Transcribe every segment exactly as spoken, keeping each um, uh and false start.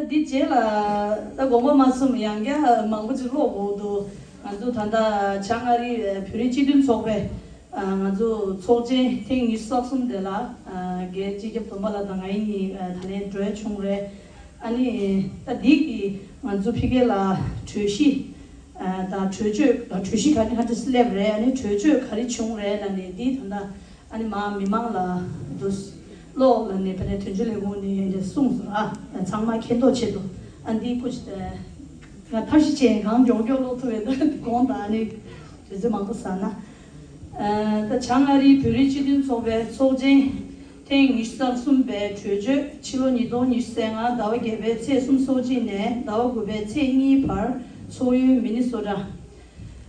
འདི་རྗེས་ལ་ད་དགོངས་པ་མ་ཚོམ་ཡང་བསྐྱར་མང་པོ་ཅིག་ཀློག་དགོས་འདུག་ང་ཚོ་ད་ལྟ་བྱང་ཨ་རིའི་བོད་རིགས་སྤྱི་མཐུན་ཚོགས་པའི་ང་ཚོ་ཚོགས་ཆེན་ཐེངས་ཉི་ཤུ་རྩ་གསུམ་དེ་ལ་རྒན་སྤྱི་ཁྱབ་དོམ་པ་ལགས་དང་ང་གཉིས་ད་ལན་གྲོལ་བྱུང་རེད། ཨ་ནི་ད་འདི་གི་ང་ཚོ་ཕ་གི་ལ་གྲོས་གཞི་དང་གྲོས་ཆོད་གྲོས་གཞི་ག་རེ་ག་རེ་སླེབས་རེད། ཨ་ནི་གྲོས་ཆོད་ག་རེ་བྱུང་རེད་ལབ་ནས་འདི་ད་ལྟ། ཨ་ནི་མ་མི་མང་ལ་འདུག་ཀློག་ལབ་ནས་ཕ་ནས་དོན་གཅོད་ལས་ཁུངས་ནས་འདི་གསུངས་སོང་ཨ། ཚང་མ་མཁྱེན་རྟོགས་ཆེད་དུ་ཨ་འདི་སྐུ་ཅི་ང་ཐབས་ཤེས་བྱས་གང་མགྱོགས་མགྱོགས་ཀློག་ཐུབ་པའི་ད་དགོངས་དག་ཨ་ནི་དུས་ཚོད་མང་པོ་ཟ་ན། ད་བྱང་ཨ་རིའི་བོད་རིགས་སྤྱི་མཐུན་ཚོགས་པའི་ཚོགས་ཆེན་ཐེངས་ཉི་ཤུ་རྩ་གསུམ་པའི་གྲོས་ཆོད་ཕྱི་ལོ་ཉིས་སྟོང་ཉི་ཤུ་རྩ་ལྔ་ཟླ་བ་བརྒྱད་པའི་ཚེས་སུམ་ཅུ་སོ་གཅིག་ནས་ཟླ་བ་དགུ་པའི་ཚེས་གཉིས་བར་ཚོགས་ཡུལ་མི་ནི་སོ་ཊ།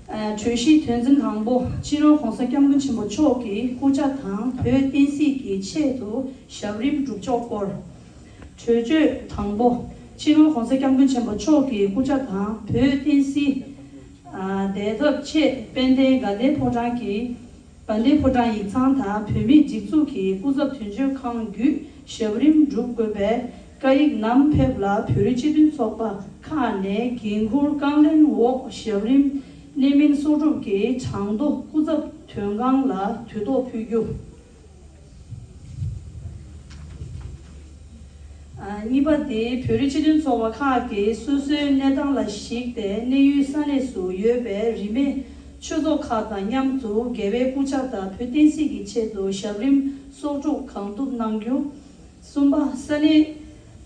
གྲོས་གཞིའི་དོན་ཚན་དང་པོ། སྤྱི་ནོར་༧གོང་ས་༧སྐྱབས་མགོན་ཆེན་པོ་མཆོག་གི་སྐུ་ཕྱྭ་དང་བོད་བསྟན་སྲིད་ཀྱི་ཆེད་དུ་ཞབས་རིམ་སྒྲུབ་ཕྱོགས་སྐོར། གྲོས་ཆོད་དང་པོ། སྤྱི་ནོར་༧གོང་ས་༧སྐྱབས་མགོན་ཆེན་པོ་མཆོག་གི་སྐུ་ཕྱྭ་དང་བོད་བསྟན་སྲིད་བདེ་ཐབས་ཆེད་དཔལ་ལྡན་དགའ་ལྡན་ཕོ་བྲང་གི་དགའ་ལྡན་ཕོ་བྲང་ཡིག་ཚང་དང་བོད་མིའི་སྒྲིག་འཛུགས་ཀྱི་སྐུ་ཚབ་དོན་གཅོད་ཁང་བརྒྱུད་ཞབས་རིམ་སྒྲུབ་དགོས་པའི་བཀའ་ཡིག་ནམ་ཕེབས་ལ་བོད་རིགས་སྤྱི་མཐུན་ཚོགས་པ་ཁག་ནས་འགན་འཁུར་རྐང་ལེན་འོག་ཞབས་རིམ་གནད་སྨིན་གསོག་སྒྲུབ་ཀྱི་གྲངས་ཐོ་སྐུ་ཚབ་དོན་ཁང་ལ་དུས་ཐོག་ཕུལ་རྒྱུ། གཉིས་པ་དེ། བོད་རིགས་སྤྱི་མཐུན་ཚོགས་པ་ཁག་གིས་སོ་སོའི་གནས་སྟངས་ལ་གཞིགས་ཏེ་གནས་ཡུལ་ས་གནས་སུ་ཡོད་པའི་རིས་མེད་ཆོས་ཚོགས་ཁག་དང་མཉམ་དུ་རྒྱལ་བའི་སྐུ་ཕྱྭ་དང་བོད་བསྟན་སྲིད་ཀྱི་ཆེད་དུ་ཞབས་རིམ་གསོག་སྒྲུབ་གང་ཐུབ་གནང་རྒྱུ། གསུམ་པ། ས་གནས་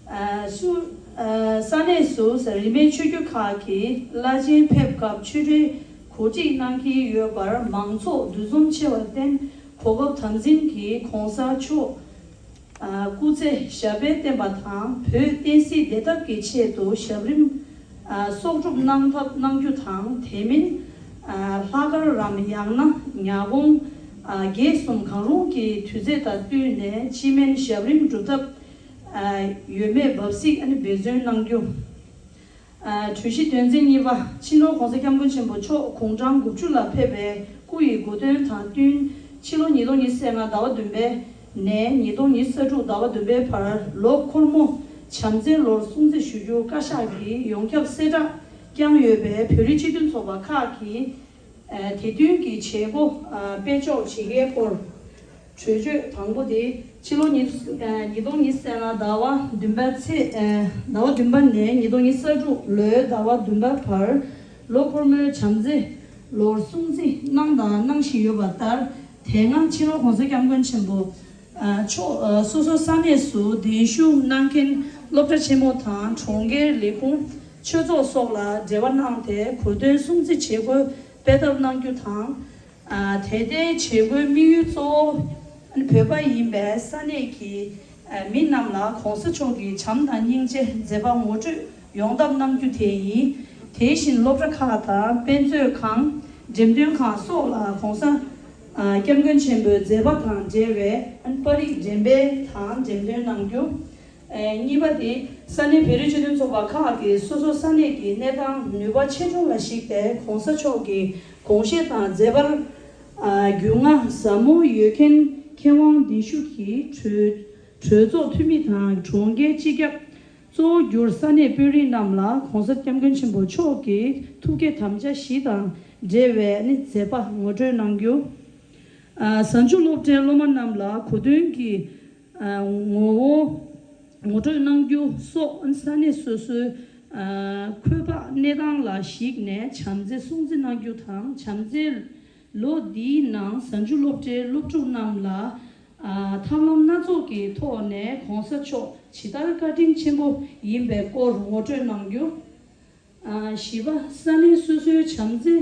ཨ་སུ་ཨ་ས་གནས་སུ་རིས་མེད་ཆོས་བརྒྱུད་ཁག་གི་བླ་ཆེན་ཕེབས་སྐབས་ཆོས་འབྲེལ་གོ་སྒྲིག་གནང་གི་ཡོད་པར་མང་ཚོགས་འདུ་འཛོམས་ཆེ་བར་བརྟེན་གོ་སྐབས་དམ་འཛིན་གྱིས་༧གོང་ས་མཆོག་ཨ་སྐུ་ཚེ་ཞབས་པད་བརྟན་པ་དང་བོད་བསྟན་སྲིད་བདེ་ཐབས་ཀྱི་ཆེད་དུ་ཞབས་རིམ་ཨ་གསོག་སྒྲུབ་གནང་ཐབས་གནང་རྒྱུ་དང་། དེ་མིན་ཨ་ལྷག་དཀར་རམ་ཡང་ན་ཉ་གོང་ཨ་རྒྱས་གསུམ་གང་རུང་གི་དུས་ཚོད་དང་བསྟུན་ནས་སྤྱི་སྨན་ཞབས་རིམ་སྒྲུབ་ཐབས་ཨ་ཡོད་མེད་བབས་གཟིགས་ཨ་ནི་འབད་བརྩོན་གནང་རྒྱུ། ཨ་གྲོས་གཞི་དོན་ཚན་གཉིས་པ། སྤྱི་ནོར་༧གོང་ས་༧སྐྱབས་མགོན་ཆེན་པོ་མཆོག་དགུང་གྲངས་དགུ་བཅུ་ལ་ཕེབས་པའི་སྐུ་ཡི་གོ་སྟོན་དང་བསྟུན། ཕྱི་ལོ་ཉིས་སྟོང་ཉི་ཤུ་རྩ་ལྔ་ཟླ་བ་བདུན་པའི་ནས་ཉིས་སྟོང་ཉི་ཤུ་རྩ་དྲུག་ཟླ་བ་བདུན་པའི་བར་ལོ་འཁོར་མོ་བྱམས་བརྩེའི་ལོར་སྲུང་བརྩི་ཞུ་རྒྱུ་བཀའ་ཤག་གིས་ཡོངས་ཁྱབ་གསལ་བསྒྲགས་བསྐྱངས་ཡོད་པའི་བོད་རིགས་སྤྱི་མཐུན་ཚོགས་པ་ཁག་གིས་ཨ་དེ་བསྟུན་གྱི་བྱེད་སྒོ་ཨ་སྤེལ་ཆོག་བྱེད་མཁན་སྐོར། གྲོས་ཆོད་དང་པོ་དེ་ཕྱི་ལོ་ཉིས་ཨ་ཉིས་སྟོང་ཉི་ཤུ་རྩ་ལྔ་ཟླ་བ་བདུན་པ་ཚེས་ཨ་ཟླ་བ་བདུན་པ་ནས་ཉིས་སྟོང་ཉི་ཤུ་རྩ་དྲུག་ལོའི་ཟླ་བ་བདུན་པ་བར་ལོ་འཁོར་མོའི་བྱམས་བརྩེའི་ལོར་སྲུང་བརྩི་གནང་དང་གནང་བཞིན་ཡོད་པ་ལྟར། དེ་སྔ་སྤྱི་ནོར་༧གོང་ས་༧སྐྱབས་མགོན་ཆེན་པོ་ཨ་མཆོག་ཨ་སོ་སོའི་ས་གནས་སུ་གདན་ཞུ་གནང་མཁན་སློབ་གྲྭ་ཆེན་མོ་དང་གྲོང་ཁྱེར་ལས་ཁུངས། ཆོས་ཚོགས་སོགས་ལ་འབྲེལ་བ་གནང་སྟེ་གོ་སྟོན་སྲུང་བརྩི་བྱེད་སྒོ་སྤེལ་ཐབས་གནང་རྒྱུ་དང་། ཨ་དེ་ལྟའི་བྱེད་སྒོའི་དམིགས་ཡུལ་གཙོ་བོ་བོད་པ་ཡིན་པའི་ས་གནས་ཀྱི་ཨ་མི་རྣམས་ལ་༧གོང་ས་མཆོག་གི་བྱམས་དང་སྙིང་རྗེ་མཛད་པ་ངོ་སྤྲོད་ཡོང་ཐབས་གནང་རྒྱུ་དེ་ཡིན། དེ་བཞིན་སློབ་གྲྭ་ཁག་དང་དཔེ་མཛོད་ཁང་། འགྲེམས་སྟོན་ཁང་སོགས་ལ་༧གོང་ས་ཨ་༧སྐྱབས་མགོན་ཆེན་པོའི་མཛད་པ་དང་འབྲེལ་བའི་ཨ་པར་རིས་འགྲེམས་སྤེལ་དང་འགྲེམས་སྟོན་གནང་རྒྱུ། ཨ་གཉིས་པ་དེ། ས་གནས་བོད་རིགས་སྤྱི་མཐུན་ཚོགས་པ་ཁག་གིས་སོ་སོ་ས་གནས་ཀྱི་གནས་སྟངས་ནུས་པ་ཆེ་ཆུང་ལ་གཞིགས་ཏེ་༧གོང་ས་མཆོག་གི་དགོངས་བཞེད་དང་མཛད་པར་ཨ་རྒྱུས་མངའ་ཟབ་མོ་ཡོད་མཁན་མཁས་དབང་གདན་ཞུ་གྱིས་གྲོས་གྲོས་ཚོགས་འཐུས་མི་དང་གྲོང་ཁྱེར་སྤྱི་ཁྱབ། གཙོ་བོར་གྱུར་ས་གནས་དཔོན་རིགས་རྣམས་ལ་༧གོང་ས་༧སྐྱབས་མགོན་ཆེན་པོ་མཆོག་གི་ཐུགས་བསྐྱེད་དམ་བཅའ་བཞི་དང་འབྲེལ་བའི་ནི་མཛད་པ་ངོ་སྤྲོད་གནང་རྒྱུ། ཨ་གཟའ་མཇུག་སློབ་གྲྭའི་སློབ་མ་རྣམས་ལ་གོ་སྟོན་གྱི་ཨ་ངོ་བོ་ངོ་སྤྲོད་གནང་རྒྱུ་སོགས་ས་གནས་སོ་སོའི་ཨ་འཁོས་དཔག་གནས་སྟངས་ལ་གཞིགས་ནས་བྱམས་བརྩེ་སྲུང་བརྩི་གནང་རྒྱུ་དང་། བྱམས་བརྩེའི་ལོ་འདིའི་ནང་གཟའ་མཇུག་སློབ་གྲྭའི་སློབ་ཕྲུག་རྣམས་ལ་ཨ་ཐབས་ལམ་སྣ་ཚོགས་ཀྱི་ཐོག་ནས་༧གོང་ས་མཆོག་ཇི་ལྟར་བཀའ་དྲིན་ཆེན་པོ་ཡིན་པའི་སྐོར་ངོ་སྤྲོད་གནང་རྒྱུ། ཨ་བཞི་པ། ས་གནས་སོ་སོའི་བྱམས་བརྩེའི་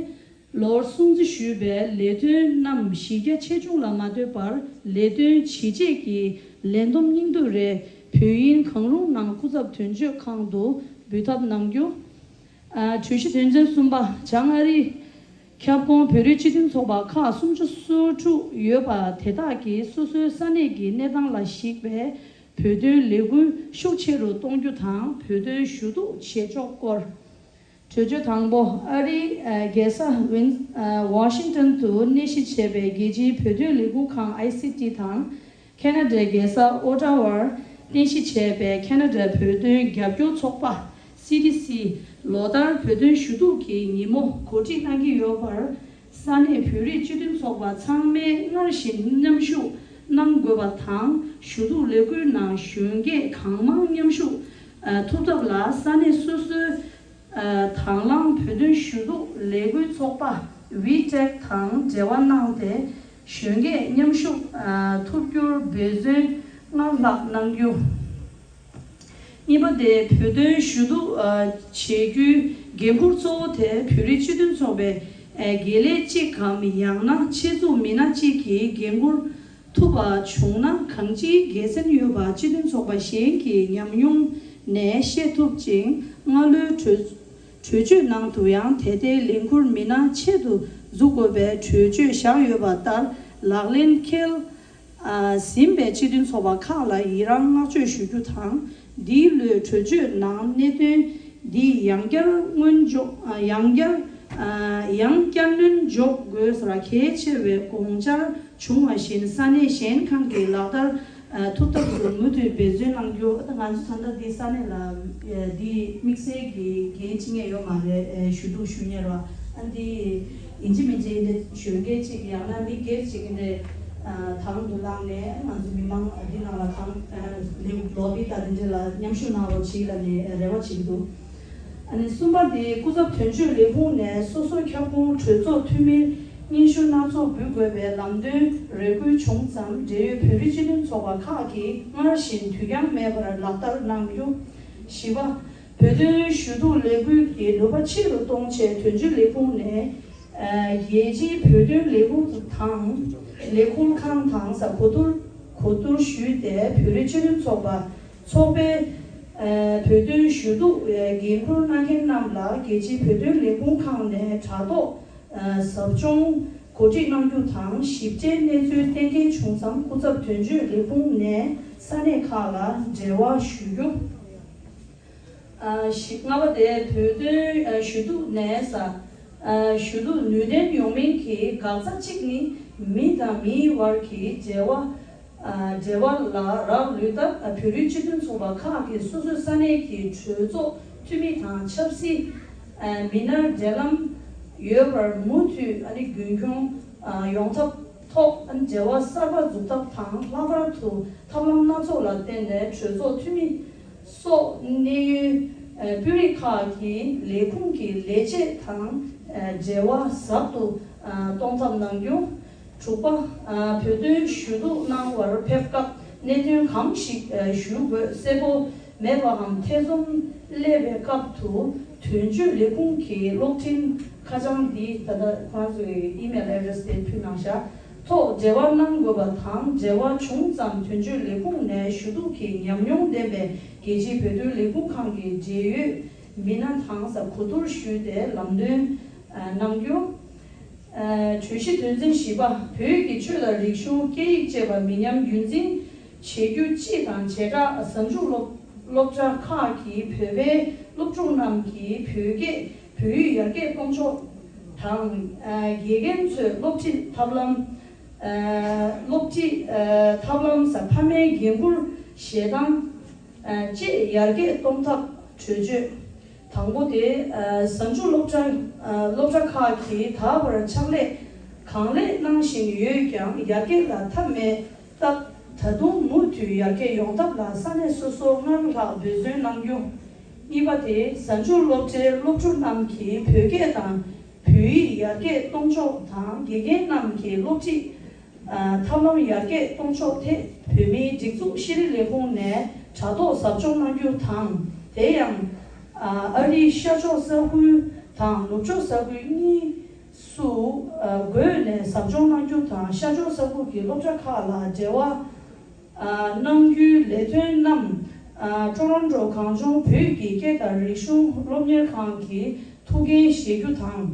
ལོར་སྲུང་བརྩི་ཞུས་པའི་ལས་དོན་རྣམས་གཞི་རྒྱ་ཆེ་ཆུང་ལ་མ་ལྟོས་པར་ལས་དོན་ཇི་བྱེད་ཀྱི་ལས་བསྡོམས་སྙིང་བསྡུས་རེ་བོད་དབྱིན་གང་རུང་ནང་སྐུ་ཚབ་དོན་གཅོད་ཁང་དུ་འབུལ་ཐབས་གནང་རྒྱུ། ཨ་གྲོས་གཞི་དོན་ཚན་གསུམ་པ། བྱང་ཨ་རིའི་ཁྱབ་ཁོངས་བོད་རིགས་སྤྱི་མཐུན་ཚོགས་པ་ཁག་སུམ་ཅུ་སོ་དྲུག་ཡོད་པ་དེ་དག་གིས་སོ་སོའི་ས་གནས་ཀྱི་གནས་སྟངས་ལ་གཞིགས་པའི་བོད་དོན་ལས་འགུལ་ཤུགས་ཆེ་རུ་གཏོང་རྒྱུ་དང་། བོད་དོན་ཞུ་གཏུག་བྱེད་ཕྱོགས་སྐོར། གྲོས་ཆོད་དང་པོ། ཨ་རིའི་ཨ་རྒྱལ་ས་ཝིན་ཨ་ཝ་ཤིང་ཏོན་དུ་གནས་གཞི་བྱས་པའི་རྒྱལ་སྤྱིའི་བོད་དོན་ལས་འགུལ་ཁང་ཨའི་སི་ཊི་དང་། ཁེ་ན་ཌའི་རྒྱལ་ས་ཨོ་ཊ་ཝར་ རྟེན་གཞི་བྱས་པའི་ཁ་ན་ཌ་བོད་དོན་རྒྱབ་སྐྱོར་ཚོགས་པ། སི་ཌི་སི། ལོ་ལྟར་བོད་དོན་ཞུ་གཏུག་གི་ཉིན་མོ་གོ་སྒྲིག་གནང་གི་ཡོད་པར། ས་གནས་བོད་རིགས་སྤྱི་མཐུན་ཚོགས་པ་ཚང་མས་སྔར་བཞིན་མཉམ་ཞུགས་གནང་དགོས་པ་དང་། ཞུ་གཏུག་ལས་འགུལ་ནང་གཞོན་སྐྱེས་གང་མང་མཉམ་ཞུགས་ཐུབ་ཐབས་ལ། ས་གནས་སོ་སོའི་དང་བླངས་བོད་དོན་ཞུ་གཏུག་ལས་འགུལ་ཚོགས་པ་ཝི་ཊེག་དང་འབྲེལ་བ་གནང་སྟེ། གཞོན་སྐྱེས་མཉམ་ཞུགས་ཐུབ་རྒྱུར་འབད་བརྩོན་སྔར་ལྷག་གནང་རྒྱུ། གཉིས་པ་དེ། བོད་དོན་ཞུ་གཏུག་བྱེད་རྒྱུའི་འགན་འཁུར་གཙོ་བོ་དེ་བོད་རིགས་སྤྱི་མཐུན་ཚོགས་པའི་དགེ་ལས་གཅིག་གམ། ཡང་ན་ཆེད་འཛུགས་མི་སྣ་གཅིག་གིས་འགན་འཁུར་ཐུབ་པ་བྱུང་ན། གང་ཅིའི་དགེ་མཚན་ཡོད་པ་སྤྱི་མཐུན་ཚོགས་པ་གཞན་གྱི་ཉམས་མྱོང་ནས་ཤེས་ཐུབ་ཅིང་། སྔ་ལོའི་གྲོས་གྲོས་ཆོད་ནང་དུ་ཡང་དེ་ལྟའི་ལས་འཁུར་མི་སྣ་ཆེད་དུ་འཛུགས་དགོས་པའི་གྲོས་ཆོད་བཞག་ཡོད་པ་ལྟར་ལག་ལེན་འཁེལ་ཟིན་པའི་སྤྱི་མཐུན་ཚོགས་པ་ཁག་ལ་ཡི་རང་བསྔགས་བརྗོད་ཞུ་རྒྱུ་དང་། འདིའི་ལོའི་གྲོས་ཆོད་ནང་གནད་དོན་འདི་ཡང་བསྐྱར་སྔོན་འཇོག་ཡང་བསྐྱར་ཡང་བསྐྱར་སྔོན་འཇོག་དགོས་ལ་གལ་ཆེ་བའི་དགོངས་འཆར་བྱུང་བ་བཞིན། ས་གནས་གཞན་ཁག་གིས་ལག་བསྟར་ཐུབ་ཐབས་སུ་མུ་མཐུད་འབད་བརྩོན་གནང་རྒྱུ། ང་ཚོ་ད་ལྟ་འདི་ས་གནས་ལ་འདི་དམིགས་བསལ་གྱི་འགན་ཅི་ངེས་ཡོད་མ་རེད། ཞུ་གཏུག་ཞུ་མཁན་ར། ཨ་འདི་ཡིན་གཅིག་མིན་གཅིག་འདི་གཞོན་སྐྱེས་གཅིག་ཡང་ན་མི་སྒེར་གཅིག་འདི་དང་དུ་བླངས་ནས། ང་ཚོ་མི་མང་འདི་ནང་ལ་གང་ལེའུ་ལོ་བི་དང་འདི་འདྲ་ལ་མཉམ་ཞུགས་གནང་རོགས་བྱེད་ལབ་ནས་རེ་བ་བྱེད་ཀྱི་འདུག་ཨ་ནི་གསུམ་པ་དེ། སྐུ་ཚབ་དོན་གཅོད་ལས་ཁུངས་ནས་སོ་སོའི་ཁྱབ་ཁོངས་གྲོས་ཚོགས་འཐུས་མིར་སྙན་ཞུ་སྣ་ཚོགས་འབུལ་དགོས་པའི་ལམ་སྟོན་རེ་སྐུལ་བྱུང་ཙང་། འབྲེལ་ཡོད་བོད་རིགས་སྤྱི་མཐུན་ཚོགས་པ་ཁག་གིས་སྔར་བཞིན་དུས་འགྱངས་མེད་པར་ལག་བསྟར་གནང་རྒྱུ། བཞི་པ། བོད་དོན་ཞུ་གཏུག་ལས་འགུལ་གྱི་ནུས་པ་ཆེ་རུ་གཏོང་ཆེད། དོན་གཅོད་ལས་ཁུངས་ནས་རྒྱལ་སྤྱིའི་བོད་དོན་ལས་ཁུངས་དང་ལས་ཁུར་ཁང་དང་ས་གོ་བསྡུར་གོ་བསྡུར་ཞུས་ཏེ། བོད་རིགས་སྤྱི་མཐུན་ཚོགས་པ་ཚོགས་པའི་བོད་དོན་ཞུ་གཏུག་འགན་འཁུར་གནང་མཁན་རྣམས་ལ་རྒྱལ་སྤྱིའི་བོད་དོན་ལས་ཁུངས་ཁང་ནས་དྲ་ཐོག་ཟབ་སྦྱོང་གོ་སྒྲིག་གནང་རྒྱུ་དང་། ཞིབ་ཕྲའི་གནས་ཚུལ་གཏན་འཁེལ་བྱུང་ཙང་། སྐུ་ཚབ་དོན་གཅོད་ལས་ཁུངས་ནས་ས་གནས་ཁག་ལ་འབྲེལ་བ་ཞུ་རྒྱུ། ཨ་བཞི། ལྔ་པ་དེ། བོད་དོན་ཨ་ཞུ་གཏུག་ནས་ས་ཨ་ཞུ་གཏུག་ནུས་ལྡན་ཡོང་མིན་གྱི་འགག་རྩ་གཅིག་ནི། མི་དང་མིའི་དབར་གྱི་འབྲེལ་བ་ཨ་འབྲེལ་བ་ལ་རག་ལུས་སྟབས། བོད་རིགས་སྤྱི་མཐུན་ཚོགས་པ་ཁག་གིས་སོ་སོའི་ས་གནས་ཀྱི་གྲོས་ཚོགས་འཐུས་མི་དང་ཆབ་སྲིད་ཨ་མི་སྣར་འབྲེལ་ལམ་ཡོད་པར་མུ་མཐུད་ཨ་ནི་རྒྱུན་འཁྱོངས་ཨ་ཡོང་ཐབས་ཐོག་ཨ་ནི་འབྲེལ་བ་གསར་པ་འཛུགས་ཐབས་དང་། ལྷག་པར་དུ་ཐབས་ལམ་སྣ་ཚོགས་ལ་བརྟེན་ནས་གྲོས་ཚོགས་འཐུས་མི་སོགས་གནད་ཡོད་ཨ་དཔོན་རིགས་ཁག་གི་ལས་ཁུངས་ཀྱི་ལས་བྱེད་དང་ཨ་འབྲེལ་བ་ཟབ་ཏུ་ཨ་གཏོང་ཐབས་གནང་རྒྱུ། དྲུག་པ། ཨ་བོད་དོན་ཞུ་གཏུག་གནང་བར་ཕེབས་སྐབས་གནད་དོན་གང་ཞིག་ཨ་ཞུ་དགོས་གསལ་པོ་མེད་པའམ་ཐེ་ཚོམ་སླེབས་པའི་སྐབས་སུ། དོན་གཅོད་ལས་ཁུངས་ཀྱི་གློག་འཕྲིན་ཁ་བྱང་འདི་ད་ལྟ་ཁོང་ཚོའི་email address་དེ་ཕུལ་གནང་བཞག་ཐོག་འབྲེལ་བ་གནང་དགོས་པ་དང་། འབྲེལ་བ་བྱུང་ཙང་དོན་གཅོད་ལས་ཁུངས་ནས་ཞུ་གཏུག་གི་ཉམས་མྱོང་ལྡན་པའི་རྒྱལ་སྤྱིའི་བོད་དོན་ལས་ཁུངས་ཁང་གི་འབྲེལ་ཡོད་མི་སྣ་དང་ས་གོ་བསྡུར་ཞུས་ཏེ་ལམ་སྟོན་གནང་རྒྱུ། གྲོས་གཞི་དོན་ཚན་བཞི་པ། བོད་ཀྱི་ཆོས་དང་རིག་གཞུང་། སྐད་ཡིག་བཅས་པ་མི་ཉམས་རྒྱུན་འཛིན་བྱེད་རྒྱུ་སྤྱི་དང་བྱེ་བྲག་གཟའ་མཇུག་སློབ་སློབ་གྲྭ་ཁག་གི་བོད་པའི་སློབ་ཕྲུག་རྣམས་ཀྱིས་བོད་སྐད་བོད་ཡིག་ཡར་རྒྱས་གཏོང་ཕྱོགས་དང་། དགེ་རྒན་ཚོས་སློབ་ཁྲིད་ཐབས་ལམ། སློབ་ཁྲིད་ཐབས་ལམ་ས་ཕ་མའི་འགན་འཁུར་བཞེས་སྟངས་བཅས་ཡར་རྒྱས་གཏོང་ཐབས་གྲོས་ཆོད། དང་པོ་དེ། གཟའ་མཇུག་སློབ་གྲྭ་སློབ་གྲྭ་ཁག་གིས་ད་བར་ཕྱག་ལས་གང་ལེགས་གནང་བཞིན་ཡོད་ཀྱང་། ཡར་རྒྱས་ལ་མཐའ་མེད་སྟབས། ད་དུང་མུ་མཐུད་ཡར་རྒྱས་ཡོང་ཐབས་ལ་ས་གནས་སོ་སོ་སྔར་ལྷག་འབད་བརྩོན་གནང་རྒྱུ། གཉིས་པ་དེ། གཟའ་མཇུག་སློབ་གྲྭའི་སློབ་ཕྲུག་རྣམས་ཀྱིས་བོད་སྐད་དང་བོད་ཡིག་ཡར་རྒྱས་གཏོང་ཕྱོགས་དང་། དགེ་རྒན་རྣམས་ཀྱིས་སློབ་ཁྲིད་ཐབས་ལམ་ཡར་རྒྱས་གཏོང་ཕྱོགས་ཐད། བོད་མིའི་སྒྲིག་འཛུགས་ཤེས་རིག་ལས་ཁུངས་ནས་དྲ་ཐོག་ཟབ་སྦྱོང་གནང་རྒྱུ་དང་། དེ་ཡང་ཨ་རིའི་ཤར་ཕྱོགས་ས་ཁུལ་དང་ནུབ་ཕྱོགས་ས་ཁུལ་གཉིས་སུ་བགོས་ནས་ཟབ་སྦྱོང་གནང་རྒྱུ་དང་། ཤར་ཕྱོགས་ས་ཁུལ་གྱི་སློབ་གྲྭ་ཁག་ལ་འབྲེལ་བ་གནང་རྒྱུའི་ལས་དོན་རྣམས་ཊོ་རོན་ཊོ་གངས་ལྗོངས་བོད་ཀྱི་སྐད་དང་རིག་གཞུང་སློབ་གཉེར་ཁང་གིས་ཐུགས་འགན་བཞེས་རྒྱུ་དང་།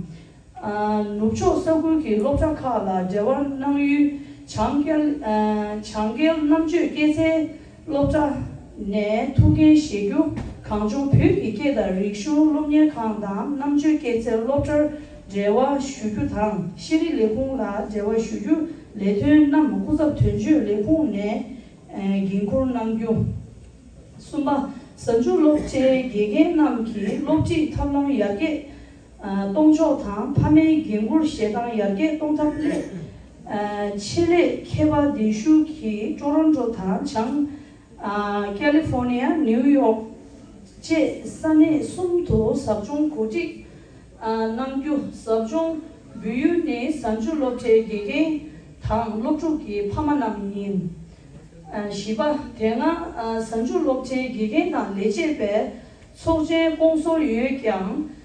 ནུབ་ཕྱོགས་ས་ཁུལ་གྱི་སློབ་གྲྭ་ཁག་ལ་འབྲེལ་བ་གནང་ཡུལ་བྱང་རྒྱལ་བྱང་རྒྱལ་རྣམ་དཔྱོད་སྐྱེད་ཚལ་སློབ་གྲྭ་ནས་ཐུགས་འགན་བཞེས་རྒྱུ། གངས་ལྗོངས་བོད་ཀྱི་སྐད་དང་རིག་གཞུང་སློབ་གཉེར་ཁང་དང་རྣམ་དཔྱོད་སྐྱེད་ཚལ་སློབ་གྲྭར་འབྲེལ་བ་ཞུ་རྒྱུ་དང་། ཤེས་རིག་ལས་ཁུངས་ལ་འབྲེལ་བ་ཞུ་རྒྱུ་ལས་དོན་རྣམས་སྐུ་ཚབ་དོན་གཅོད་ལས་ཁུངས་ནས་འགན་འཁུར་གནང་རྒྱུ། གསུམ་པ། གཟའ་མཇུག་སློབ་གྲྭའི་དགེ་རྒན་རྣམས་ཀྱི་སློབ་ཁྲིད་ཐབས་ལམ་ཡར་རྒྱས་གཏོང་ཕྱོགས་དང་ཕ་མའི་འགན་འཁུར་བཞེས་སྟངས་ཡར་རྒྱས་གཏོང་ཐབས་སླད། ཆེད་ལས་མཁས་པ་གདན་ཞུ་གིས་ཀྲོ་རོན་ཀྲོ་དང་བྱང་ཀ་ལི་ཧྥོར་ནི་ཡ། ནིའུ་ཡོག་བཅས་ས་གནས་གསུམ་དུ་ཟབ་སྦྱོང་གོ་སྒྲིག་གནང་རྒྱུ། ཟབ་སྦྱོང་འབུལ་ཡུལ་ནི་གཟའ་མཇུག་སློབ་གྲྭའི་དགེ་རྒན་དང་སློབ་ཕྲུག་གི་ཕ་མ་རྣམས་ཡིན། བཞི་པ། དེ་སྔ་གཟའ་མཇུག་སློབ་གྲྭའི་དགེ་རྒན་དང་ལས་བྱེད་པས་ཚོགས་ཆེན་བསྐོང་ཚོགས་ཡོད་ཀྱང་།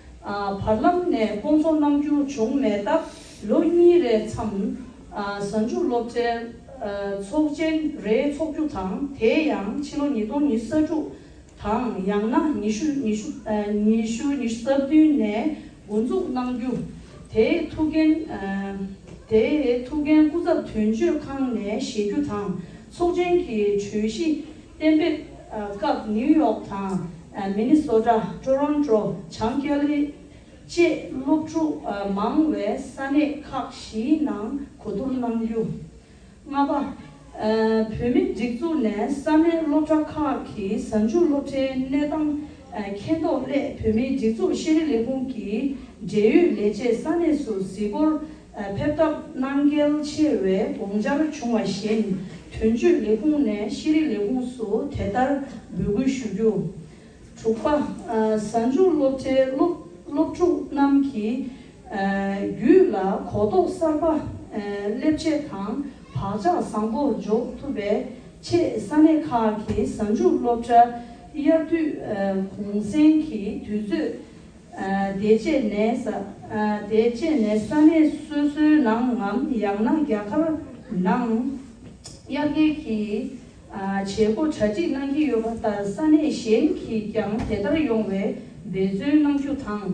བར་ལམ་ནས་བསྐོང་ཚོགས་གནང་རྒྱུ་བྱུང་མེད་སྟབས། ལོ་གཉིས་རེའི་མཚམས་གཟའ་མཇུག་སློབ་གྲྭའི་ཚོགས་ཆེན་རེ་འཚོགས་རྒྱུ་དང་། དེ་ཡང་ཕྱི་ལོ་ཉིས་སྟོང་ཉི་ཤུ་རྩ་དྲུག་དང་ཡང་ན་ཉི་ཤུ་ཉི་ཤུ་ཉི་ཤུ་ཉི་ཤུ་རྩ་བདུན་ནས་འགོ་འཛུགས་གནང་རྒྱུ། དེའི་ཐུགས་འགན་དེའི་ཐུགས་འགན་སྐུ་ཚབ་དོན་གཅོད་ཁང་ནས་བཞེས་རྒྱུ་དང་། ཚོགས་ཆེན་གྱི་གྲོས་གཞི་གཏན་འབེབས་སྐབས་ནིའུ་ཡོག་དང་མི་ནི་སོ་ཊ། ཀྲོ་རོན་ཀྲོ། བྱང་ཀ་ལི་བཅས་སློབ་ཕྲུག་མང་བའི་ས་གནས་ཁག་བཞིའི་ནང་གོ་བསྡུར་གནང་རྒྱུ། ལྔ་པ། བོད་མིའི་སྒྲིག་འཛུགས་ནས་ས་གནས་སློབ་གྲྭ་ཁག་གི་གཟའ་མཇུག་སློབ་གྲྭའི་གནས་སྟངས་མཁྱེན་རྟོགས་སླད། བོད་མིའི་སྒྲིག་འཛུགས་ཤེས་རིག་ལས་ཁུངས་ཀྱི་འབྲེལ་ཡོད་ལས་བྱེད་ས་གནས་སུ་གཟིགས་སྐོར་ཕེབས་ཐབས་གནང་གལ་ཆེ་བའི་དགོངས་འཆར་བྱུང་བ་བཞིན། དོན་གཅོད་ལས་ཁུངས་ནས་ཤེས་རིག་ལས་ཁུངས་སུ་དེ་ལྟར་འབོད་སྐུལ་ཞུ་རྒྱུ། དྲུག་པ། གཟའ་མཇུག་སློབ་གྲྭའི་སློབ་སློབ་ཕྲུག་རྣམས་ཀྱི་རྒྱུད་ལ་གོ་རྟོགས་གསར་པ་སླེབས་ཆེད་དང་བག་ཆགས་བཟང་པོར་འཇོག་ཐུབ་པའི་ཆེད། ས་གནས་ཁག་གི་གཟའ་མཇུག་སློབ་གྲྭ་དབྱར་དུས་གུང་སེང་གི་དུས་ཚོད་དེ་རྗེས་ནས་ས་དེ་རྗེས་ནས་ས་གནས་སོ་སོའི་ནང་ངམ་ཡང་ན་རྒྱ་གར་ནང་དབྱར་ཁའི་གི་བྱེད་སྒོ་གྲ་སྒྲིག་གནང་གི་ཡོད་པ་ལྟར། ས་གནས་གཞན་གྱིས་ཀྱང་དེ་ལྟར་ཡོང་བའི་འབད་བརྩོན་གནང་རྒྱུ་དང་།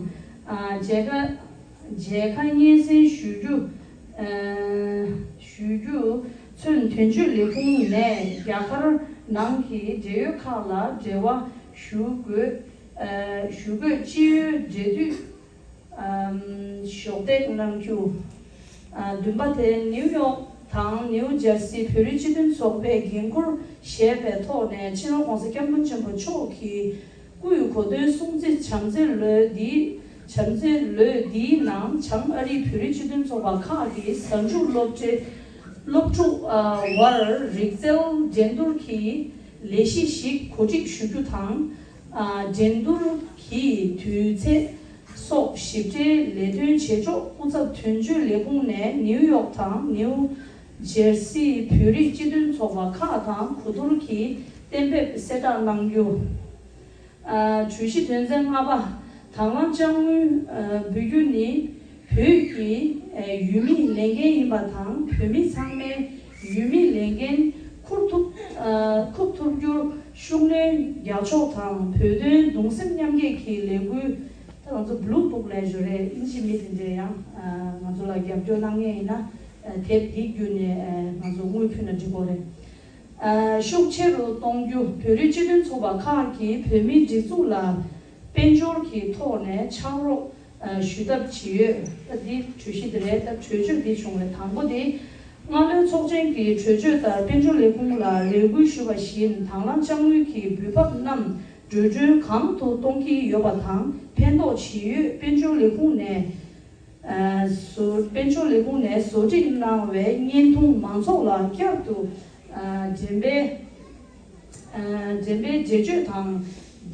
མཇལ་ཁ་མཇལ་ཁ་སྙན་སེང་ཞུ་རྒྱུ། ཞུ་རྒྱུ་ཚུན་དོན་གཅོད་ལས་ཁུངས་ནས་རྒྱ་གར་ནང་གི་འབྲེལ་ཡོད་ཁག་ལ་འབྲེལ་བ་ཞུ་དགོས། ཞུ་དགོས། སྤྱི་ཡོངས་འབྲེལ་མཐུད། གཞོགས་འདེགས་གནང་རྒྱུ། བདུན་པ་དེ། ནིའུ་ཡོག་དང་ནིའུ་ཇར་སི་བོད་རིགས་སྤྱི་མཐུན་ཚོགས་པས་འགན་འཁུར་བཞེས་པའི་ཐོག་ནས། སྤྱི་ནོར་༸གོང་ས་༸སྐྱབས་མགོན་ཆེན་པོ་མཆོག་གི་སྐུའི་གོ་སྟོན་སྲུང་བརྩི་བྱམས་བརྩེའི་ལོ་འདིའི་བྱམས་བརྩེའི་ལོ་འདིའི་ནང་། བྱང་ཨ་རིའི་བོད་རིགས་སྤྱི་མཐུན་ཚོགས་པ་ཁག་གིས་གཟའ་མཇུག་སློབ་གྲྭའི་སློབ་ཕྲུག་དབར་རིག་རྩལ་འགྲན་བསྡུར་གྱི་ལས་གཞི་ཞིག་གོ་སྒྲིག་ཞུ་རྒྱུ་དང་། འགྲན་བསྡུར་གྱི་དུས་ཚེས་སོགས་ཞིབ་ཕྲའི་ལས་དོན་བྱེད་ཕྱོགས་སྐུ་ཚབ་དོན་གཅོད་ལས་ཁུངས་ནས་ནིའུ་ཡོག་དང་ནིའུ་ཇེར་སིའི་བོད་རིགས་སྤྱི་མཐུན་ཚོགས་པ་ཁག་དང་གོ་བསྡུར་གྱིས་གཏན་འབེབས་གསལ་བསྒྲགས་གནང་རྒྱུ། གྲོས་གཞི་དོན་ཚན་ལྔ་པ། དང་བླངས་དཔྱ་དངུལ་འབུལ་རྒྱུ་ནི་བོད་ཀྱི་ཡུལ་མིའི་ལས་འགན་ཡིན་པ་དང་། བོད་མི་ཚང་མས་ཡུལ་མིའི་ལས་འགན་འཁུར་ཐུབ་འཁུར་ཐུབ་རྒྱུར་ཤུགས་སྣོན་རྒྱག་ཕྱོགས་དང་། བོད་དོན་གདུང་སེམས་མཉམ་སྐྱེད་ཀྱི་ལས་འགུལ། ད་ང་ཚོ་བླུ་བུག་ལས་ཞུ་རེད། ཨིན་ཇི་མི་དེ་འདྲས་ཡང་ང་ཚོ་ལ་རྒྱབ་སྐྱོར་གནང་མཁན་ཡིན་ན་དེབ་འདི་བརྒྱུད་ནས་ང་ཚོ་དངུལ་ཕུལ་ན་འགྲིག་གོ་རེད། ཤུགས་ཆེ་རུ་གཏོང་རྒྱུ། བོད་རིགས་སྤྱི་མཐུན་ཚོགས་པ་ཁག་གིས་བོད་མིའི་སྒྲིག་འཛུགས་ལ་དཔལ་འབྱོར་གྱི་ཐོག་ནས་ཕྱག་རོགས་ཞུ་ཐབས་ཇི་ཡོད། ད་འདི་གྲོས་གཞི་འདི་རེད། ད་གྲོས་ཆོད་འདི་བྱུང་བའི་དང་པོ་དེ། སྔ་ལོའི་ཚོགས་ཆེན་གྱི་གྲོས་ཆོད་ལྟར་དཔལ་འབྱོར་ལས་ཁུངས་ལ་རེ་སྐུལ་ཞུས་པ་བཞིན། དང་བླངས་དཔྱ་དངུལ་གྱི་འབུལ་འབབ་རྣམས་འགྲོ་གྲོན་གང་དུ་གཏོང་གི་ཡོད་པ་དང་ཕན་ཐོགས་ཇི་ཡོད་དཔལ་འབྱོར་ལས་ཁུངས་ནས། བཟོ། དཔལ་འབྱོར་ལས་ཁུངས་ནས་བཟོ་སྒྲིག་གནང་བའི་བརྙན་ཐུང་མང་ཚོགས་ལ་བསྐྱར་དུ་འགྲེམས་སྤེལ་འགྲེམས་སྤེལ་འགྲེལ་བརྗོད་དང་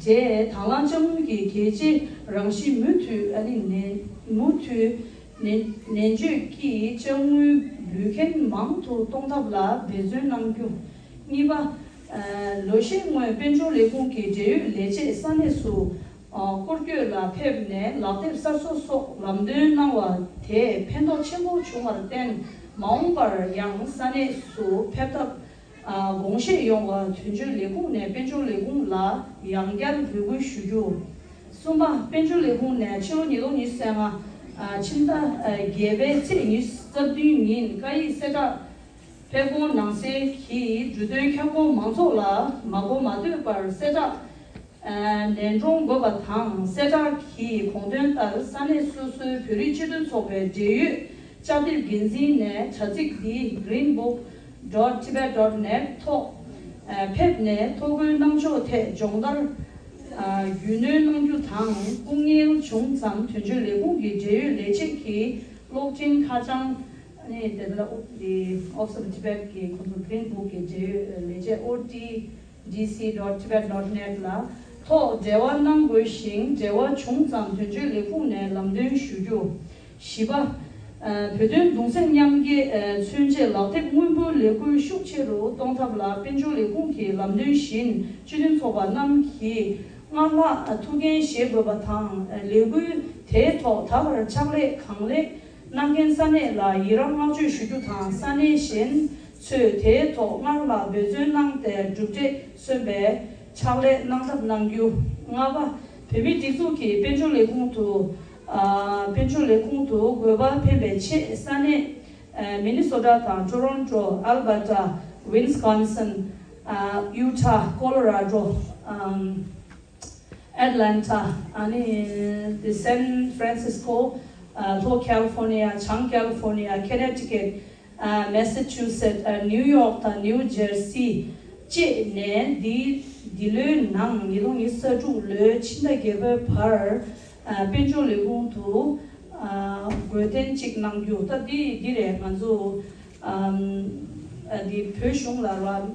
འབྲེལ། དང་བླངས་དཔྱ་དངུལ་གྱི་གལ་ཆེའི་རང་བཞིན་མུ་མཐུད། ཨ་ནི་ནན་མུ་མཐུད་ནན་ནན་བརྗོད་ཀྱིས་དཔྱ་དངུལ་འབུལ་མཁན་མང་དུ་གཏོང་ཐབས་ལ་འབད་བརྩོན་གནང་རྒྱུ། གཉིས་པ། ལོ་ཤས་སྔོན་དཔལ་འབྱོར་ལས་ཁུངས་ཀྱི་འབྲེལ་ཡོད་ལས་བྱེད་ས་གནས་སུ་སྐོར་སྐྱོད་ལ་ཕེབས་ནས་ལག་དེབ་གསར་བཟོ་སོགས་ལམ་སྟོན་གནང་བ་དེས་ཕན་ཐོགས་ཆེན་པོ་བྱུང་བར་བརྟེན། མ་འོངས་པར་ཡང་ས་གནས་སུ་ཕེབས་ཐབས་དགོངས་བཞེས་ཡོང་བ་དོན་གཅོད་ལས་ཁུངས་ནས་དཔལ་འབྱོར་ལས་ཁུངས་ལ་ཡང་བསྐྱར་འབོད་སྐུལ་ཞུ་རྒྱུ། གསུམ་པ། དཔལ་འབྱོར་ལས་ཁུངས་ནས་ཕྱི་ལོ་ཉིས་སྟོང་ཉི་ཤུ་རྩ་ལྔ་ཕྱི་ཟླ་བརྒྱད་པའི་ཚེས་ཉི་ཤུ་རྩ་བདུན་ཉིན་བཀའ་ཡིག་གསལ་བསྒྲགས་སྤེལ་དགོངས་གནང་གསལ་གྱིས་འབྲུ་དོན་ཁྱབ་ཁོངས་མང་ཚོགས་ལ་མ་གོ་མ་ཐོས་པར་གསལ་བསྒྲགས་ནན་སྲུང་དགོས་པ་དང་། གསལ་བསྒྲགས་ཀྱི་དགོངས་དོན་ལྟར་ས་གནས་སོ་སོའི་བོད་རིགས་སྤྱི་མཐུན་ཚོགས་པའི་འབྲེལ་ཡོད་བཅའ་དེབ་འགན་འཛིན་ནས་དྲ་ཚིགས་འདི་greenbook dot tibet dot net ཐོག་ཕེབས་ནས་ཐོ་འགོད་གནང་ཕྱོགས་ཐད་སྦྱོང་བརྡར་རྒྱུས་ལོན་གནང་རྒྱུ་དང་། སྐུ་ངལ་བྱུང་ཙང་དོན་གཅོད་ལས་ཁུངས་ཀྱི་འབྲེལ་ཡོད་ལས་བྱེད་ཀྱིས་གློག་འཕྲིན་ཁ་བྱང་། ཨ་ནི་དེ་ལ་དེ་Office of Tibet གི་ཁོང་ཚོ་Green Book གི་འབྲེལ་ཡོད་ལས་བྱེད། O T D C dot tibet dot net ལ་ཐོག་འབྲེལ་བ་གནང་དགོས་ཤིང་། འབྲེལ་བ་བྱུང་ཙང་དོན་གཅོད་ལས་ཁུངས་ནས་ལམ་སྟོན་ཞུ་རྒྱུ། བཞི་པ། བོད་དོན་གདུང་སེམས་མཉམ་སྐྱེད་མཚོན་ཆེད་ལག་དེབ་དངོས་པོའི་ལས་འགུལ་ཤུགས་ཆེ་རུ་གཏོང་ཐབས་ལ་དཔལ་འབྱོར་ལས་ཁུངས་ཀྱི་ལམ་སྟོན་བཞིན་སྤྱི་མཐུན་ཚོགས་པ་རྣམས་ཀྱིས་སྔར་ལྷག་ཐུགས་འགན་བཞེས་དགོས་པ་དང་། ལས་འགུལ་དེའི་ཐོག་ད་བར་ཕྱག་ལས་གང་ལེགས་གནང་མཁན་ས་གནས་ལ་ཡི་རང་བསྔགས་བརྗོད་ཞུ་རྒྱུ་དང་། ས་གནས་གཞན་ཚོས་དེའི་ཐོག་སྔར་ལྷག་འབད་བརྩོན་གནང་སྟེ་གྲུབ་འབྲས་སོན་པའི་ཕྱག་ལས་གནང་ཐབས་གནང་རྒྱུ། ལྔ་པ། བོད་མིའི་སྒྲིག་འཛུགས་ཀྱི་དཔལ་འབྱོར་ལས་ཁུངས་དུ། ཨ། དཔལ་འབྱོར་ལས་ཁུངས་དུ་དགོས་པ་འཕེན་པའི་ཆེད་ས་གནས། ཨ། མི་ནི་སོ་ཊ་དང་ཊོ་རོན་ཊོ། ཨལ་བྷར་ཊ། ཝིན་སི་ཀོན་སིན། ཨ། ཡུ་ཊ། ཀོ་ལོ་ར་ཌོ། ཨམ། ཨེཊ་ལན་ཊ། ཨ་ནི་དེ་སན་ཧྥ་རན་སིས་ཀོ། ཨ། ལྷོ་ཀ་ལི་ཧྥོར་ནི་ཡ། བྱང་ཀ་ལི་ཧྥོར་ནི་ཡ། ཁོ་ནེ་ཊི་ཀེཊ། ཨ། མེ་ས་ཆུ་སེཊ། ཨ། ནིའུ་ཡོག་དང་ནིའུ་ཇར་སི་བཅས་ནས། འདི་འདི་ལོའི་ནང་ཉིས་སྟོང་ཉི་ཤུ་རྩ་དྲུག་ལོའི་ཕྱི་ཟླ་བརྒྱད་པའི་བར། ཨ། དཔལ་འབྱོར་ལས་ཁུངས་དུ། ཨ། དགོས་འདུན་ཅིག་གནང་རྒྱུ། ད་འདི་འདི་རེད། ང་ཚོ། ཨམ། ཨ། འདི་བོད་གཞུང་ལ་ར། ཨ།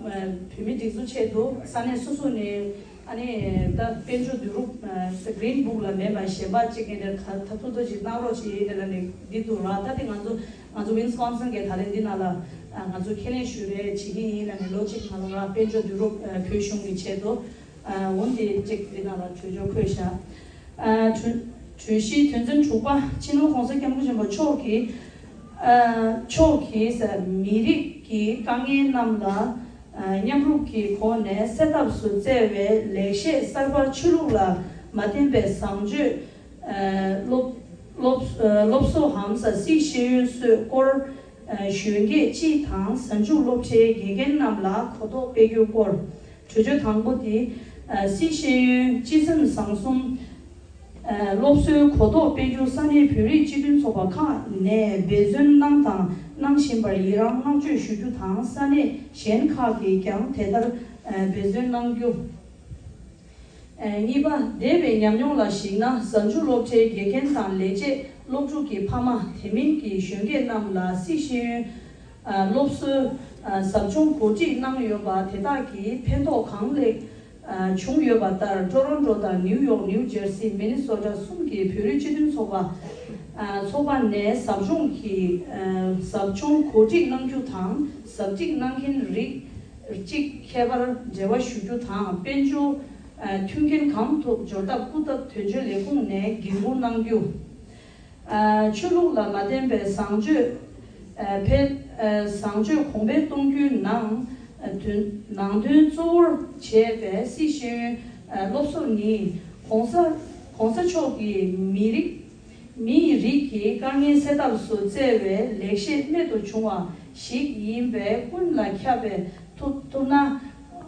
བོད་མིའི་སྒྲིག་འཛུགས་ཆེད་དུ་ས་གནས་སོ་སོ་ནས། ཨ་ནི་ད་དཔལ་འབྱོར་བསྡུ་རུབ། ཨ། གི་རིན་བུག་ལ་མེད་པ་གཞན་པ་གཅིག་གིས་དེ་ཁ་ཐབས་ཐུབ་ཐུབ་ཅིག་གནང་རོགས་བྱེད་ཡིན་ལབ་ནས་འདི་འདུག་ར། ད་དེ་ང་ཚོ་ང་ཚོ་ཝིན་སི་ཀོན་སིན་གྱི་ད་ལན་འདི་ནང་ལ། ཨ། ང་ཚོ་ཁས་ལེན་ཞུ་རེ་བྱེད་ཀྱི་ཡིན་ལབ་ནས་ལོ་གཅིག་ནང་ལ་ར་དཔལ་འབྱོར་བསྡུ་རུབ། ཨ། བོད་གཞུང་གི་ཆེད་དུ། ཨ། འོན་ཏེ་གཅིག་འདི་ནང་ལ་གྲོས་ཆོད་འཁོད་བཞག་ཨ། གྲོས་གྲོས་གཞིའི་དོན་ཚན་དྲུག་པ། སྤྱི་ནོར་༸གོང་ས་༸སྐྱབས་མགོན་ཆེན་པོ་མཆོག་གིས། ཨ། མཆོག་གིས་མི་རིགས་ཀྱི་དཀའ་ངལ་རྣམས་ལ། ཨ། མཉམ་རུབ་ཀྱི་སྒོ་ནས་སེལ་ཐབས་སུ་བསྩལ་བའི་ལེགས་བཤད་གསར་པ་ཆོས་ལུགས་ལ་མ་བརྟེན་པའི་བཟང་སྤྱོད། ཨ། སློབ་སློབ་ཨ། སློབ་གསོའམ་སྲིད་ཤེས་ཡོན་སོགས་སྐོར། ཨ། གཞོན་སྐྱེས་སྤྱི་དང་གཟའ་མཇུག་སློབ་གྲྭའི་དགེ་རྒན་རྣམས་ལ་གོ་རྟོགས་སྤེལ་རྒྱུའི་སྐོར། གྲོས་ཆོད་དང་པོ་དེ། ཨ། སྲིད་ཤེས་ཡོན་སྤྱི་སེམས་བཟང་གསུམ། ཨ། སློབ་གསོའི་གོ་རྟོགས་སྤེལ་རྒྱུ། ས་གནས་བོད་རིགས་སྤྱི་མཐུན་ཚོགས་པ་ཁག་ནས་འབད་བརྩོན་གནང་དང་གནང་བཞིན་པར་ཡི་རང་བསྔགས་བརྗོད་ཞུ་རྒྱུ་དང་། ས་གནས་གཞན་ཁག་གིས་ཀྱང་དེ་ལྟར། ཨ། འབད་བརྩོན་གནང་རྒྱུ། ཨ། གཉིས་པ། འདས་པའི་ཉམས་མྱོང་ལ་གཞིགས་ན། གཟའ་མཇུག་སློབ་གྲྭའི་དགེ་རྒན་དང་ལས་བྱེད། སློབ་ཕྲུག་གི་ཕ་མ། དེ་མིན་གྱི་གཞོན་སྐྱེས་རྣམས་ལ་སྲིད་ཤེས་ཡོན། ཨ། སློབ་གསོའི། ཨ། ཟབ་སྦྱོང་གོ་སྒྲིག་གནང་ཡོད་པ་དེ་དག་གིས་ཕན་ཐོགས་གང་ལེགས། ཨ། བྱུང་ཡོད་པ་ལྟར། ཊོ་རོན་ཊོ་དང་ནིའུ་ཡོག་ནིའུ་ཇར་སི། མི་ནི་སོ་ཊ་གསུམ་གྱི་བོད་རིགས་སྤྱི་མཐུན་ཚོགས་པ། ཨ། ཚོགས་པ་ནས་ཟབ་སྦྱོང་གི། ཨ། ཟབ་སྦྱོང་གོ་སྒྲིག་གནང་རྒྱུ་དང་། ཟབ་སྒྲིག་གནང་མཁན་རིགས་གཅིག་ཁྱད་པར་འབྲེལ་བ་ཞུ་རྒྱུ་དང་། དཔལ་འབྱོར། ཨ། མཐུན་རྐྱེན་གང་ཐུབ་འབྱོར་ཐབས་སྐུ་ཚབ་དོན་གཅོད་ལས་ཁུངས་ནས་འགན་འཁུར་གནང་རྒྱུ། ཨ། ཆོས་ལུགས་ལ་མ་བརྟེན་པའི་བཟང་སྤྱོད། ཨ། འཕེལ། ཨ། བཟང་སྤྱོད་གོང་འཕེལ་གཏོང་རྒྱུའི་ནང་། ཨ། དོན། ནང་དོན་གཙོ་བོར་བྱས་པའི་སྲིད་ཤེས་ཡོན། ཨ། སློབ་གསོ་ནི་༸གོང་ས། ༸གོང་ས་མཆོག་གིས་མི་རིགས། མིའི་རིགས་ཀྱི་དཀའ་ངལ་སེལ་ཐབས་སུ་བསྩལ་བའི་ལེགས་བཤད་རྨད་དུ་བྱུང་བ་ཞིག་ཡིན་པས། ཀུན་ལ་ཁྱབ་པའི་ཐུབ་ཐུབ་ན།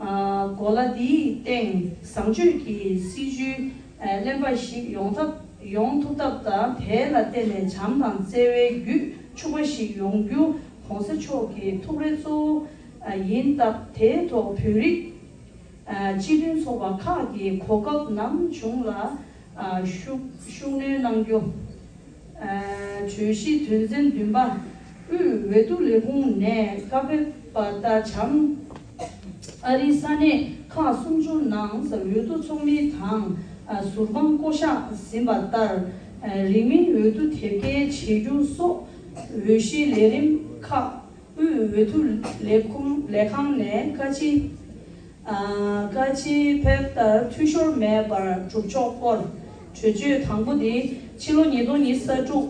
ཨ། གོ་ལ་འདིའི་སྟེང་བཟང་སྤྱོད་ཀྱི་སྲིད་བྱུས། ཨ། གླེན་པ་ཞིག་ཡོང་ཐབས། ཡོང་ཐུབ་ཐབས་དང་། དེ་ལ་བརྟེན་ནས་བྱམས་དང་བརྩེ་བའི་རྒྱུད་ཕྱུག་པ་ཞིག་ཡོང་རྒྱུ་༸གོང་ས་མཆོག་གི་ཐུགས་རེ་གཙོ་བོ། ཨ། ཡིན་སྟབས། དེའི་ཐོག་བོད་རིགས། ཨ། སྤྱི་མཐུན་ཚོགས་པ་ཁག་གིས་གོ་སྐབས་ནམ་བྱུང་ལ། ཨ། ཤུགས་ཤུགས་སྣོན་གནང་རྒྱུ། ཨ། གྲོས་གཞིའི་དོན་ཚན་བདུན་པ། དབུས་འོས་བསྡུ་ལས་ཁུངས་ནས་བཀའ་ཕེབས་པ་ལྟར། བྱང་ཨ་རིའི་ས་གནས་ཁག་སུམ་ཅུ་ནང་འོས་བསྡུ་ཚོགས་མི་དང་། ཨ། ཟུར་དཔང་བསྐོ་གཞག་ཟིན་པ་ལྟར། ཨ། རིང་མིན་འོས་བསྡུ་དེབ་སྐྱེལ་བྱེད་རྒྱུ་སོགས་འོས་གཞིའི་ལས་རིམ་ཁག་དབུས་འོས་བསྡུ་ལས་ཁུངས། ལས་ཁང་ནས་བཀའ་སྤྱི། ཨ། བཀའ་སྤྱི་ཕེབས་ལྟར་འཐུས་ཤོར་མེད་པར་སྒྲུབ་ཕྱོགས་སྐོར། གྲོས་ཆོད་དང་པོ་དེ། ཕྱི་ལོ་ཉིས་སྟོང་ཉི་ཤུ་རྩ་དྲུག་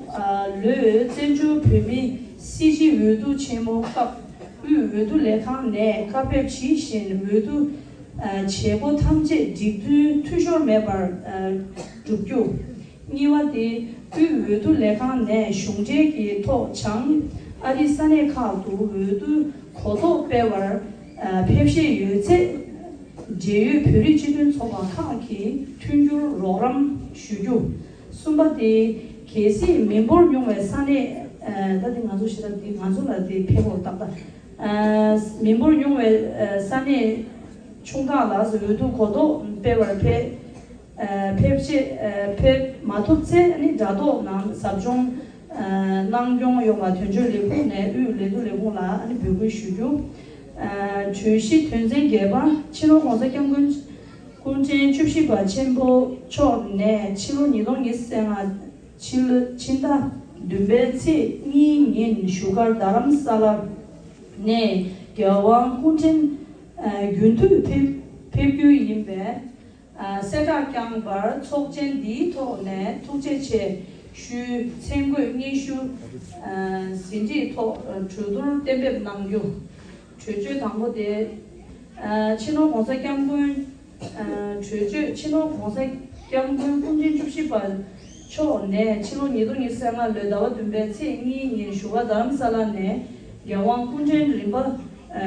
ལོའི་བཙན་བྱོལ་བོད་མིའི་སྲིད་སྤྱི་འོས་བསྡུ་ཆེན་མོའི་སྐབས། དབུས་འོས་བསྡུ་ལས་ཁང་ནས་བཀའ་ཕེབས་ཇི་བཞིན་འོས་བསྡུ། ཨ། བྱེད་སྒོ་ཐམས་ཅད་སྒྲིག་མཐུན་འཐུས་ཤོར་མེད་པར། ཨ། བསྒྲུབ་རྒྱུ། གཉིས་པ་དེ། དབུས་འོས་བསྡུ་ལས་ཁང་ནས་གཞུང་འབྲེལ་གྱི་ཐོག་བྱང་ཨ་རིའི་ས་གནས་ཁག་ཏུ་འོས་བསྡུ་གོ་རྟོགས་སྤེལ་བར། ཨ། ཕེབས་བཞིན་ཡོད་ཚེ། འབྲེལ་ཡོད་བོད་རིགས་སྤྱི་མཐུན་ཚོགས་པ་ཁག་གིས་མཐུན་འགྱུར་རོགས་རམ་ཞུ་རྒྱུ། གསུམ་པ་དེ། གལ་སྲིད་མི་འབོར་ཉུང་བའི་ས་གནས། ཨ། ད་དེ་ང་ཚོ་ཞེ་དྲག་དེ་ང་ཚོ་ལ་དེ་ཕེབས་པར་ཏག་ཏག་ཨ། མི་འབོར་ཉུང་བའི། ཨ། ས་གནས། ཆུང་ཁག་ལ་འོས་བསྡུ་གོ་རྟོགས་སྤེལ་བར་ཕེབས། ཨ་ཕེབས་ཆེད་ཨ་ཕེབས་མ་ཐུབ་ཚེ་ནི་དྲ་ཐོག་ནང་ཟབ་སྦྱོང་ཨ་གནང་སྐྱོང་ཡོང་བ་དོན་གཅོད་ལས་ཁུངས་ནས་དབུས་ལས་བསྡུ་ལས་ཁུངས་ལ་ཨ་ནི་འབོད་སྐུལ་ཞུ་རྒྱུ། ཨ་གྲོས་གཞི་དོན་ཚན་བརྒྱད་པ། སྤྱི་ནོར་༸གོང་ས་༸སྐྱབས་མགོན་སྐུ་ཕྲེང་བཅུ་བཞི་པ་ཆེན་པོ་མཆོག་ནས་ཕྱི་ལོ་ཉིས་སྟོང་ཉི་ཤུ་རྩ་ལྔ་ཕྱི་ལོ་ཕྱི་ཟླ་བདུན་པའི་ཚེས་གཉིས་ཉིན་བཞུགས་སྒར་རྡ་རམ་ས་ལ་ནས་རྒྱལ་དབང་སྐུ་ཕྲེང་ཨ་རྒྱུན་མཐུད་ཕེབས་ཕེབས་རྒྱུ་ཡིན་པས། ཨ་གསལ་བསྒྲགས་བསྐྱངས་པར་ཚོགས་ཆེན་འདིའི་ཐོག་ནས་ཐུགས་རྗེ་ཆེ་ཞུའི་མཚན་བཀོད་སྙན་ཞུ་ཨ་ཟིན་བྲིས་ཐོག་གྲོས་བསྡུར་གཏན་འབེབས་གནང་རྒྱུ། གྲོས་ཆོད་དང་པོ་དེ། ཨ་སྤྱི་ནོར་༸གོང་ས་༸སྐྱབས་མགོན། ཨ་གྲོས་ཆོད། སྤྱི་ནོར་༸གོང་ས་༸སྐྱབས་མགོན་སྐུ་ཕྲེང་བཅུ་བཞི་པ་མཆོག་ནས་ཕྱི་ལོ་ཉིས་སྟོང་ཉི་ཤུ་རྩ་ལྔ་ལོའི་ཟླ་བ་བདུན་པའི་ཚེས་གཉིས་ཉིན་བཞུགས་སྒར་རྡ་རམ་ས་ལ་ནས་རྒྱལ་དབང་སྐུ་ཕྲེང་རིམ་པ་ཨ་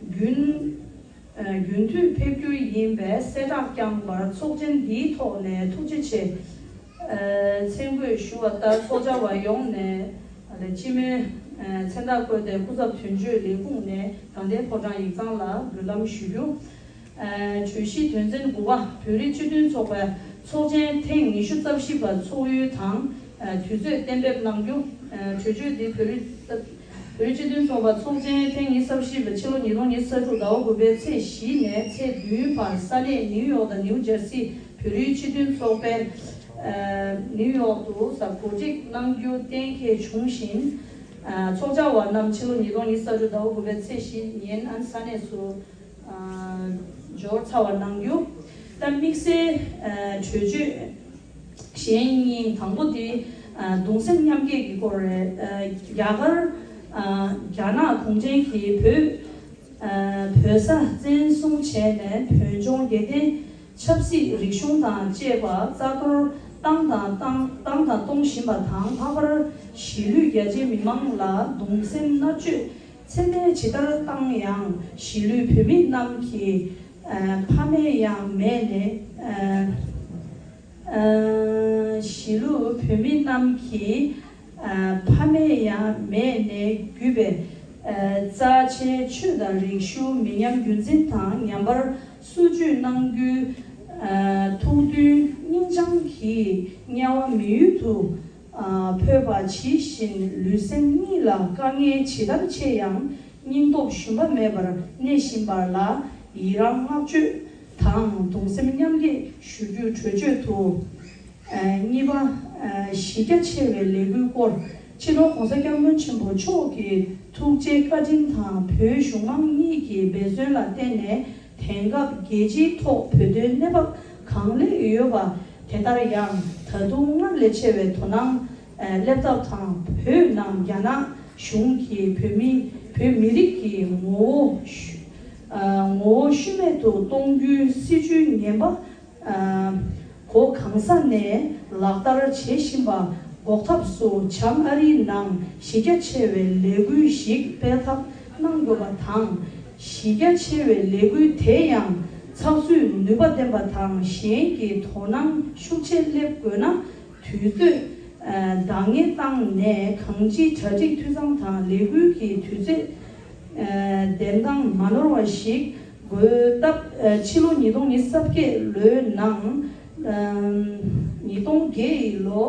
རྒྱུན་ཨ་རྒྱུན་མཐུད་ཕེབས་རྒྱུ་ཡིན་པའི་གསལ་བསྒྲགས་བསྐྱངས་པར་ཚོགས་ཆེན་འདིའི་ཐོག་ནས་ཐུགས་རྗེ་ཆེ། ཨ་མཚན་བཀོད་ཞུ་བ་ལྟར་ཚོགས་བཅར་བ་ཡོངས་ནས་ཨ་ལ་སྤྱི་མོས་ཨ་མཚན་རྟགས་བཀོད་དེ་སྐུ་ཚབ་དོན་གཅོད་ལས་ཁུངས་ནས་དགའ་ལྡན་ཕོ་བྲང་ཡིག་ཚང་ལ་འབུལ་ལམ་ཞུ་རྒྱུ། ཨ་གྲོས་གཞི་དོན་ཚན་དགུ་པ། བོད་རིགས་སྤྱི་མཐུན་ཚོགས་པའི་ཚོགས་ཆེན་ཐེངས་ཉི་ཤུ་རྩ་བཞི་པ་ཚོགས་ཡུལ་དང་ཨ་དུས་ཚོད་གཏན་འབེབས་གནང་རྒྱུ། ཨ་གྲོས་ཆོད་འདི་བོད་རིགས་བོད་རིགས་སྤྱི་མཐུན་ཚོགས་པ་ཚོགས་ཆེན་ཐེངས་ཉི་ཤུ་རྩ་བཞི་པ་ཕྱི་ལོ་ཉིས་སྟོང་ཉི་ཤུ་རྩ་དྲུག་ཟླ་བ་དགུ་པའི་ཚེས་བཞི་ནས་ཚེས་བདུན་བར་ས་གནས་ནིའུ་ཡོག་དང་ནིའུ་ཇར་སི་བོད་རིགས་སྤྱི་མཐུན་ཚོགས་པའི་ཨ་ནིའུ་ཡོག་ཏུ་གོ་སྒྲིག་གནང་རྒྱུ་གཏན་འཁེལ་བྱུང་ཞིང་། ཨ་ཚོགས་བཅར་བ་རྣམས་ཕྱི་ལོ་ཉིས་སྟོང་ཉི་ཤུ་རྩ་དྲུག་ཟླ་བ་དགུ་པའི་ཚེས་བཞི་ཉིན་ཨ་ས་གནས་སུ་ཨ་འབྱོར་ཚར་བ་གནང་རྒྱུ། ད་དམིགས་བསལ་ཨ་གྲོས་ཆོད་གཞན་གཉིས། དང་པོ་དེ་ཨ་གདུང་སེམས་མཉམ་སྐྱེད་ཀྱི་སྐོར་རེད། ཨ་རྒྱ་གར་ཨ་རྒྱ་ནག་གུང་ཁྲན་གྱིས་བོད་ཨ་བོད་ས་བཙན་བཟུང་བྱས་ནས་བོད་ལྗོངས་རྒྱལ་བསྟན་ཆབ་སྲིད་རིག་གཞུང་དང་བཅས་པ་རྩ་གཏོར་བཏང་དང་བཏང་བཏང་དང་གཏོང་བཞིན་པ་དང་། ལྷག་པར་གཞིས་ལུས་རྒྱ་ཆེའི་མི་མང་ལ་གདུང་སེམས་མནར་གཅོད་ཚད་མེད་ཇི་ལྟར་བཏང་ཡང་། གཞིས་ལུས་བོད་མི་རྣམས་ཀྱི་ཨ་ཕ་མེས་ཡང་མེས་ནས་ཨ་ཨ་གཞིས་ལུས་བོད་མི་རྣམས་ཀྱི་ཨ་ཕ་མེས་ཡང་མེས་ནས་བརྒྱུད་པའི་ཨ་རྩ་ཆེའི་ཆོས་དང་རིག་གཞུང་མི་ཉམས་རྒྱུན་འཛིན་དང་ཉམས་པར་སྲུང་སྐྱོབ་གནང་རྒྱུའི་ཨ་ཐུགས་མཐུན་སྙིང་བཅངས་ཀྱིས་དམྱལ་བ་མི་ཡུལ་དུ་ཨ་འཕོས་པ་ཇི་བཞིན་ལུས་སེམས་གཉིས་ལ་དཀའ་ངལ་ཇི་ལྟར་ཆེ་ཡང་སྙིང་སྟོབས་ཞུམ་པ་མེད་པར་གནས་བཞིན་པ་ལ་ཡི་རང་བསྔགས་བརྗོད་དང་གདུང་སེམས་མཉམ་སྐྱེད་ཞུ་རྒྱུའི་གྲོས་ཆོད་དུ། ཨ་གཉིས་པ། ཨ་གཞི་རྒྱ་ཆེ་བའི་ལས་འགུལ་སྐོར། སྤྱི་ནོར་༸གོང་ས་༸སྐྱབས་མགོན་ཆེན་པོ་མཆོག་གི་ཐུགས་རྗེ་བཀའ་དྲིན་དང་བོད་གཞུང་མང་གཉིས་ཀྱི་འབད་བརྩོན་ལ་བརྟེན་ནས་དེང་སྐབས་རྒྱལ་སྤྱིའི་ཐོག་བོད་དོན་གནས་བབ་གང་ལེགས་ཡོད་པ། དེ་ལྟར་ཡང་ད་དུང་སྔར་ལས་ཆེ་བའི་དོ་སྣང་ཨ་སླེབས་ཐབས་དང་། བོད་ནང་རྒྱ་ནག་གཞུང་གིས་བོད་མི་བོད་མི་རིགས་ཀྱི་ངོ་བོ་ཤུ་ཨ་ངོ་བོ་ཤུལ་མེད་དུ་གཏོང་རྒྱུའི་སྲིད་ཇུས་ངན་པ་ཨ་གོ་གང་ས་ནས་ལག་བསྟར་བྱེད་བཞིན་པ་འགོག་ཐབས་སུ་བྱང་ཨ་རིའི་ནང་གཞི་རྒྱ་ཆེ་བའི་ལས་འགུལ་ཞིག་སྤེལ་ཐབས་གནང་དགོས་པ་དང་། གཞི་རྒྱ་ཆེ་བའི་ལས་འགུལ་དེ་ཡང་ཚགས་ཚུད་ནུས་པ་ལྡན་པ་དང་གཞན་གྱི་དོ་སྣང་ཤུགས་ཆེ་སླེབས་དགོས་ན། དུས་ཚོད་ཨ་འདང་ངེས་བཏང་ནས་གང་ཅིའི་གྲ་སྒྲིག་འཐུས་ཚང་དང་ལས་འགུལ་གྱི་དུས་ཚོད་ཨ་འདེམས་སྟངས་མ་ནོར་བ་ཞིག་དགོས་སྟབས། ཨ་ཕྱི་ལོ་ཉིས་སྟོང་ཉི་ཤུ་རྩ་བརྒྱད་ལོའི་ནང་ཨ་ཉིས་སྟོང་བརྒྱད་ཡི་ལོ་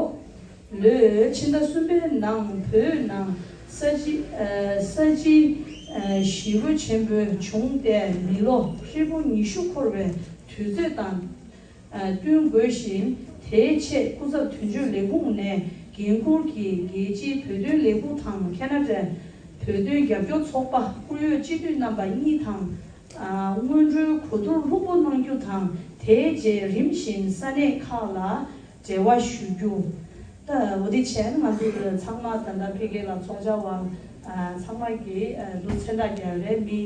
ལོའི་ཕྱི་ཟླ་གསུམ་པའི་ནང་བོད་ནང་ས་བྱི་ཨ་ས་བྱི་ཨ་ཞི་རྒོལ་ཆེན་པོ་བྱུང་སྟེ་མི་ལོ་ཧྲིལ་པོ་ཉི་ཤུ་འཁོར་བའི་དུས་ཚོད་དང་། བསྟུན་དགོས་ཤིང་། དེའི་ཆེད་སྐུ་ཚབ་དོན་གཅོད་ལས་ཁུངས་ནས་འགན་འཁུར་གྱིས་རྒྱལ་སྤྱིའི་བོད་དོན་ལས་ཁུངས་དང་ཁ་ན་ཌའི་བོད་དོན་རྒྱབ་སྐྱོར་ཚོགས་པ་ཨུ་ཡོན་སྤྱི་འཐུས་རྣམ་པ་གཉིས་དང་། སྔོན་འགྲོའི་གོ་བསྡུར་ལྷུག་པོ་གནང་རྒྱུ་དང་། དེའི་རྗེས་རིམ་བཞིན་ས་གནས་ཁག་ལ་འབྲེལ་བ་ཞུ་རྒྱུ། ད་འོ་དེ་བྱས་ན་ང་ཚོ་ཚང་མ་ད་ལྟ་ཕ་གི་ལ་ཚོགས་བཅར་བ་ཚང་མ་གིས་འདུག་མཚན་རྟགས་རྒྱག་རེད། མི་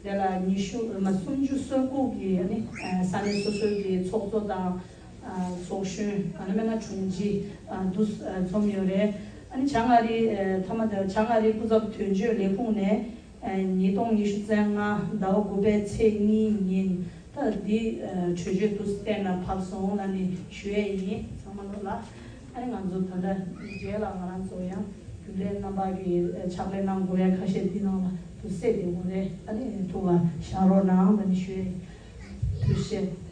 དེ་ལ་ཉི་ཤུ་མ་སུམ་ཅུ་སོ་དགུ་གི་ཨ་ནི་ས་གནས་སོ་སོའི་གི་ཚོགས་གཙོ་དང་ཚོགས་གཞོན། ཨ་ནི་མེད་ན་དྲུང་ཆེ་འདུག་འཛོམས་ཡོད་རེད། ཨ་ནི་བྱང་ཨ་རི་མཐའ་མ་དེ་བྱང་ཨ་རི་སྐུ་ཚབ་དོན་གཅོད་ལས་ཁུངས་ནས་ཉིས་སྟོང་ཉི་ཤུ་རྩ་ལྔ་ཟླ་བ་དགུ་པའི་ཚེས་གཉིས་ཉིན་ད་འདི་གྲོས་ཆོད་འདུག་གཏན་ལ་ཕབ་སོང་ལབ་ནས་ཞུ་ཡས་ཡིན། ཚང་མ་ལོ་ལ། ཨ་ནི་ང་ཚོ་ད་ལྟ་རྗེས་ལ་ང་རང་ཚོ་ཡང་རྒྱུན་ལས་རྣམ་པ་གི་ཕྱག་ལས་གནང་དགོས་ཡ་ཁ་ཤས་འདི་ནང་ལ་དུ་གསལ་བསྡད་དགོས་རེད། ཨ་ནི་ཐུགས་ལ་བཞག་རོགས་གནང་ལབ་ནས་ཞུ་ཡས་ཡིན། to shift.